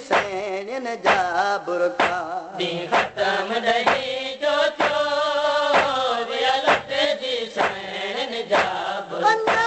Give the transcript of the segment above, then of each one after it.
सैणियुनि जा बुरका। ॾींहुं ख़तम ॾही जो थियो, विया लुट जी सैणियुनि जा बुरका।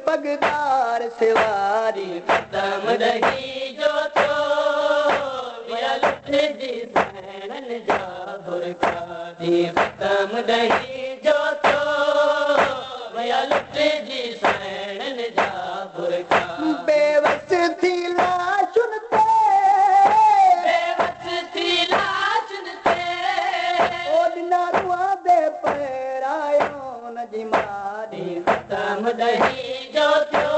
पगदार सिवारी ख़तम ॾही जो थियो, विया लुट जी सैणनि जा बुरका। ॾींहुं ख़तम ॾही जो थियो, विया लुट जी सैणनि जा बुरका। बेवस थी लाशुनि ते, बेवस थी लाशुनि ते, ओ ॾिना रुआ दे पहिरायो जी मारी। ख़तम ॾही जो थियो,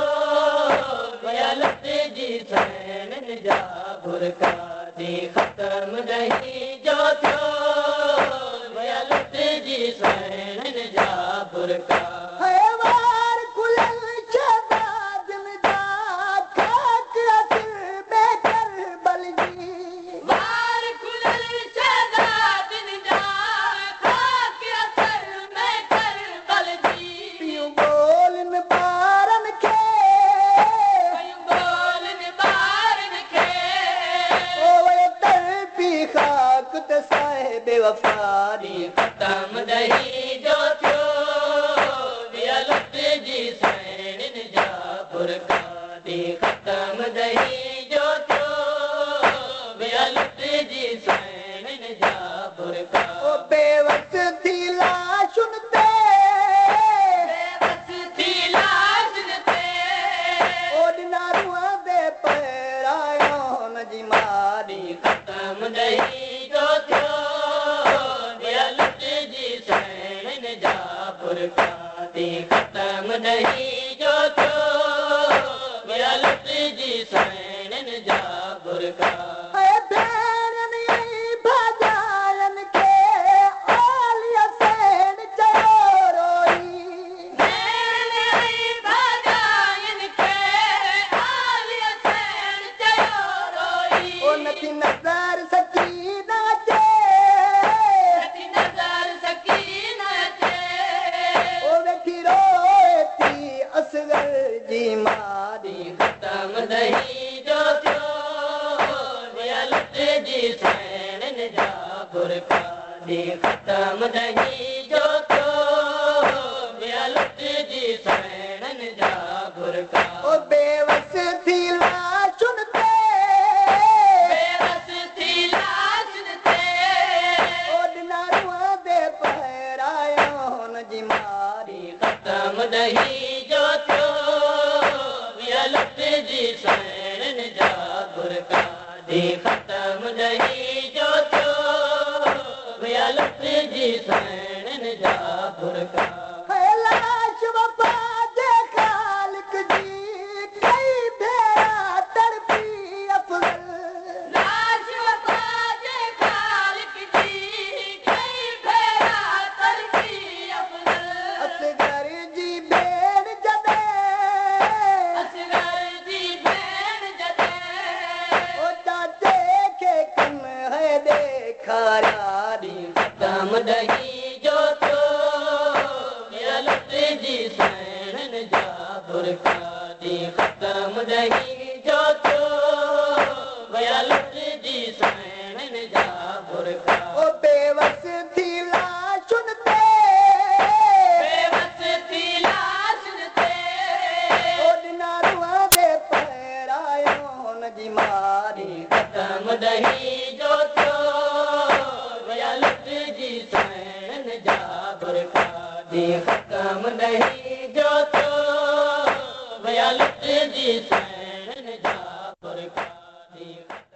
विया लुट जी सैणनि जा बुरका। ॾींहुं ख़तम ॾही जो थियो, विया लुट जी सैणनि जा बुरका। बेवफारी ख़तम ॾही जो थियो, विया लुट जी सैणियुनि जा बुरका। ॾींहुं ख़तम ॾही जो थियो, विया लुट जी सैणियुनि जा बुरका। ओ बेवस थी लाशुनि ते, बेवस थी लाशुनि ते, ओ ॾिना रुआ दे पहिरायो जी मारी। ख़तम ॾही जो थियो, ख़तम ॾही जो थियो, विया लुट जी सैणियुनि जा बुरका। भाॼायनि खे आलिया सैण चयो रोई, भाॼायनि खे आलिया सैण चयो रोई। ओ नथी नज़र सकीना अचे, नथी नज़र सकीना अचे, ओ वेठी रोए थी असगर जी मारी। ख़तम ॾही जो थियो, विया लुट जी सैणियुनि जा बुरका। ॾींहुं ख़तम ॾही जो थियो, विया लुट जी सैणियुनि जा बुरका। ओ बेवस थी लाशुनि ते, बेवस थी लाशुनि ते, ओ ॾिना रुआ दे पहिरायो जी मारी। ख़तम ॾही जो थियो, विया लुट जी सैणियुनि जा बुरका। ॾींहुं ख़तम ॾही जो थियो। لٽجي سهڻن جا برکا. لاش وفا جي خالق جي ڪئي ڀيرا تڙپي افضل. لاش وفا جي خالق جي ڪئي ڀيرا تڙپي افضل. اصغر جي ڀيڻ جڏهن، اصغر جي ڀيڻ جڏهن، او چاچي کي ڪن هي ڏيکاريا. ڏينهن ختم ڏهي جو ٿيو، ويا لٽجي سهڻن جا برکا. ڏينهن ختم ڏهي جو ٿيو، ويا لٽجي سهڻن جا برکا. او بيوس ٿي لاشن تي، بيوس ٿي لاشن تي، او ڏنا روئان the پهرايو هن جي ماري. ختم ڏهي جو ٿيو، ويا لٽجي سهڻن جا برکا. ڏينهن ختم ڏهي جو ٿيو، ويا لٽجي سهڻن جا برکا. ڏينهن